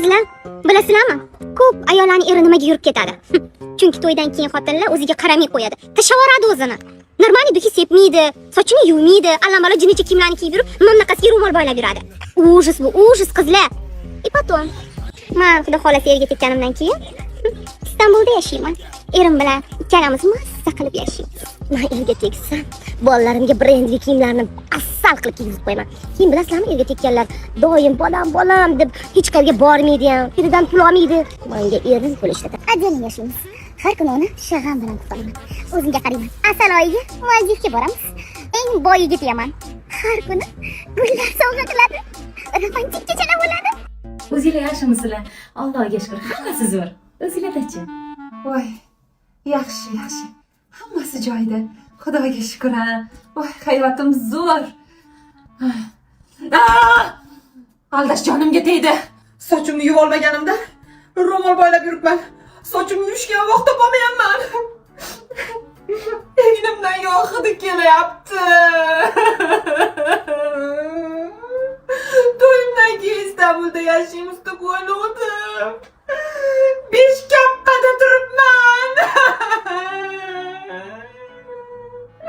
Qizlar, bilasizlarmi? Ko'p ayollarning eri nimaga yurib ketadi? Chunki to'ydan keyin xotinlar o'ziga qaramay qo'yadi. Tashlavoradi o'zini. Нормальный духи sepmaydi, sochini yuvmaydi, allambalo jinnicha kiyimlarni kiyib yurib, mamlakasiga ro'mol boylab yuradi. Ужас bu, ужас, qizlar. И потом, man xudo xolasa erga tekkanimdan keyin Istanbulda yashayman. Erim bilan ikkalamiz mazza qilib yashaymiz. Man erga tegsam, bolalarimga brendli kiyimlarni asal qilib kiygizib qo'yaman. Keyin bilasizlarmi, erga tekkanlar doim bolam, bolam deb hech qayerga bormaydi ham, eridan pul olmaydi. Menga erim pul ishlatadi. Отдельно yashaymiz. Har kuni uni shag'am bilan kutib olaman. O'zimga qarayman. Asal oyiga Maldivga boramiz. Eng boy yigit yaman. Har kuni gullar sovg'a qiladi. Romantik kechalar bo'ladi. O'zinglar yaxshimisizlar? Allohga shukur, hammasi zo'r. O'zinglardachi? Voy, yaxshi, yaxshi. Hammasi joyida. Xudoga shukur, ha. Voy, hayotim zo'r. Ah! Aldash jonimga tegdi. Sochimni yuvolmaganimda ro'mol boylab yuribman. Sochimni yuvishga ham vaqt topolmayapman. Egnimdan yog' hidi kelyapti. To'yimdan keyin Istanbulda yashaymiz deb o'ylagandim. Besh kappada turibman.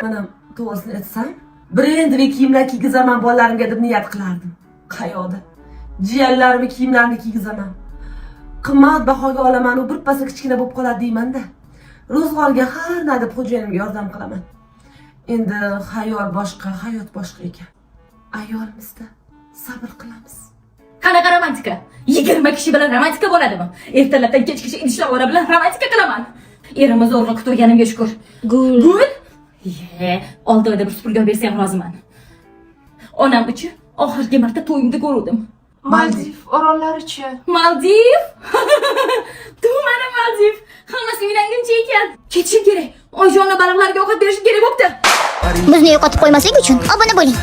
Mana to'g'risini aytsam, brendli kiyimlar kiygizaman bolalarimga deb niyat qilardim. Qayoqda? Jiyanlarimni kiyimlarini kiygizaman. Qimmat bahoga olaman, u birpasda kichkina bo'lib qoladi deyman-da. Ro'zg'orga har na deb xo'jayinimga yordam qilaman. Endi xayol boshqa, hayot boshqa ekan. Ayolmizda sabr qilamiz. Qanaqa romantika? 20 kishi bilan romantika bo'ladimi? Ertalabdan kechgacha idishlar bilan romantika qilaman. Erimni zo'rg'a kutganimga shukur. Gul. Gul? Ye, 6 oyda bir supurgi olib bersa ham roziman. Onam uchun oxirgi marta to'yimda ko'ruvdim. Maldiv orollarichi? Maldiv? Tumani Maldiv. Hammasi uylanguncha ekan. Ketishim kerak. Oyjonni baliqlarga ovqat berishim kerak bo'pti. Bizni yo'qotib qo'ymaslik uchun obuna bo'ling.